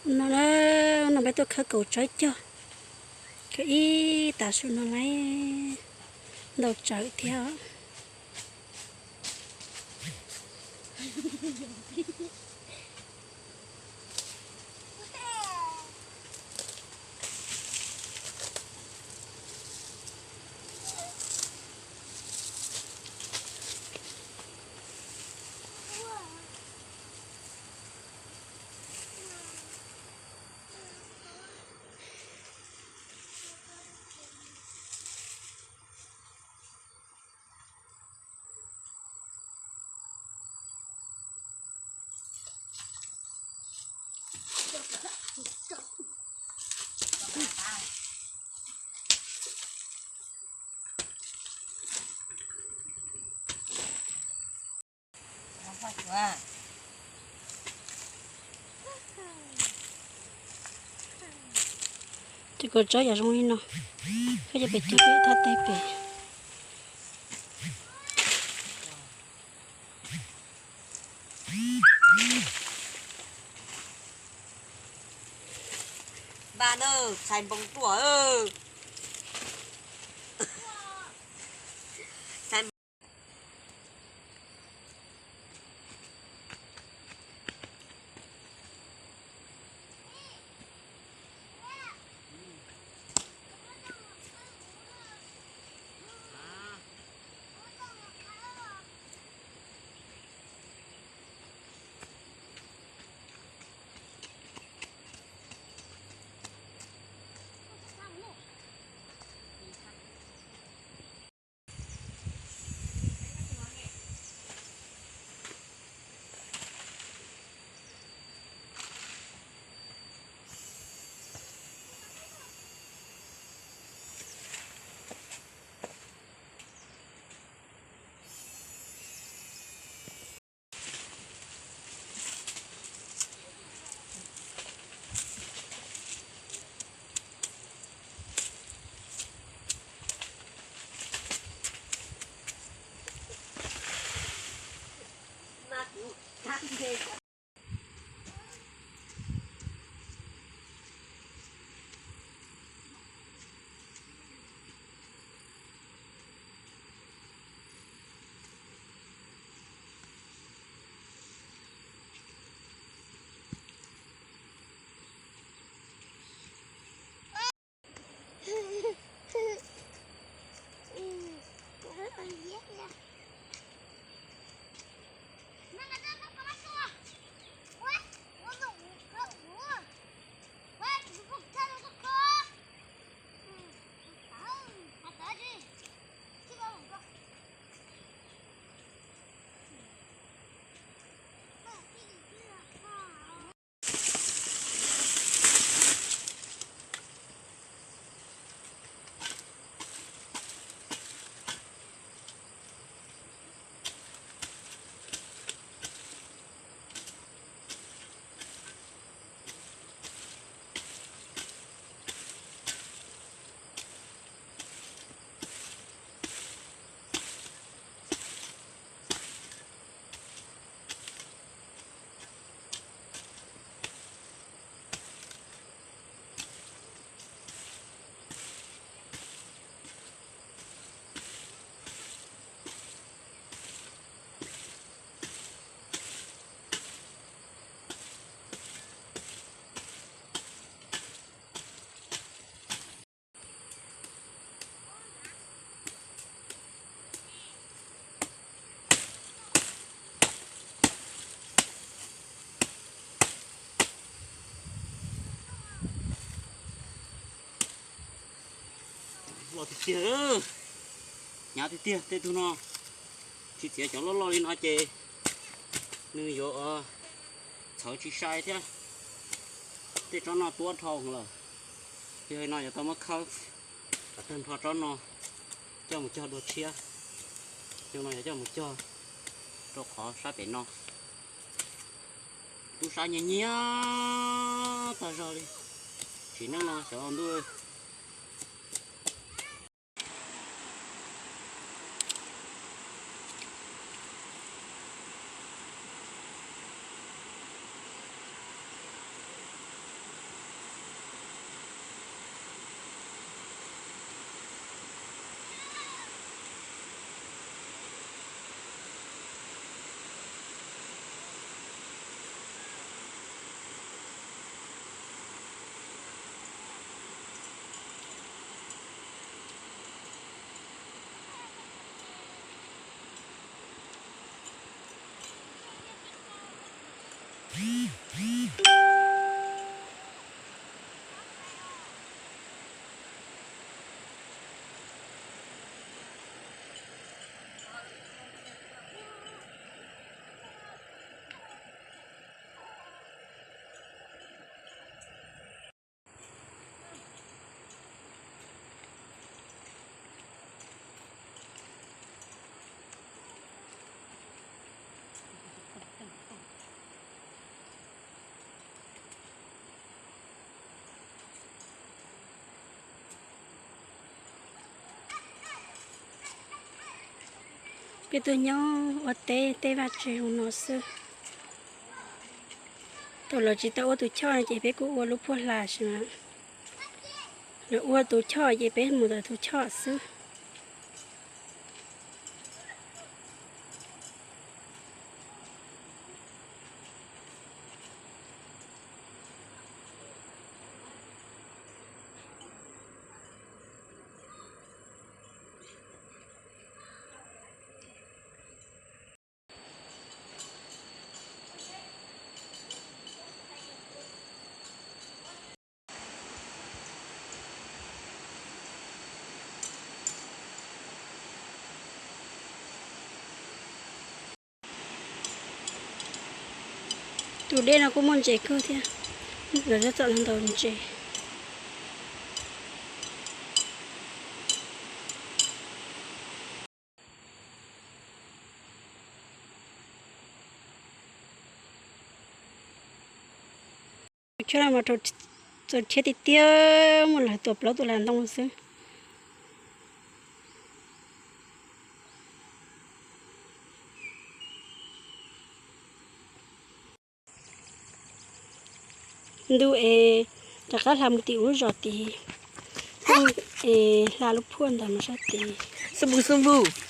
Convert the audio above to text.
No na, no peb tuaj khawb kaum tsawb cog, khawb ib tag su no lawm, ntau tsawv thiab. Ces kua txob yam zoo li no, koj coj pem cog pem thaj teb pem. Npaj na, txhais npoo tuaj. Loj tiag tiag, hnyav tiag tiag. Tej tug no tsis txiav cov loj loj li no ces nws yuav txhawv tsis sai thiab. Tej tsob no tuab dhau lawm, yog li no yuav tau muab khawb kom tag nrho tsob no coj mus cog dua tshiab. Xyoo no yuav coj mus cog rau qhov sab pem no. Tub sab nyias nyias tag zog li, tsim neej no xyov ntuj. Peb tuaj nyob ua teb, teb vaj tsev zoo no xwb. Thaum lawv tsis tau ua tus choj no ces peb kuj ua lub phuaj hla xwb. Lawv ua tus choj ces peb mus ntawm tus choj xwb. Tus dej no kuj muaj ntses kawg thiab, lawv txawm ntaus ntses. Tus choj no mas rau txaus rhiab tiag tiag, muaj lawv tua plaub tus las ntoo xwb. Ntu es rov qab hla mus tim ub zos tid, es hla lub phuaj ntawd mus sab tid. Xub npus, xub npus.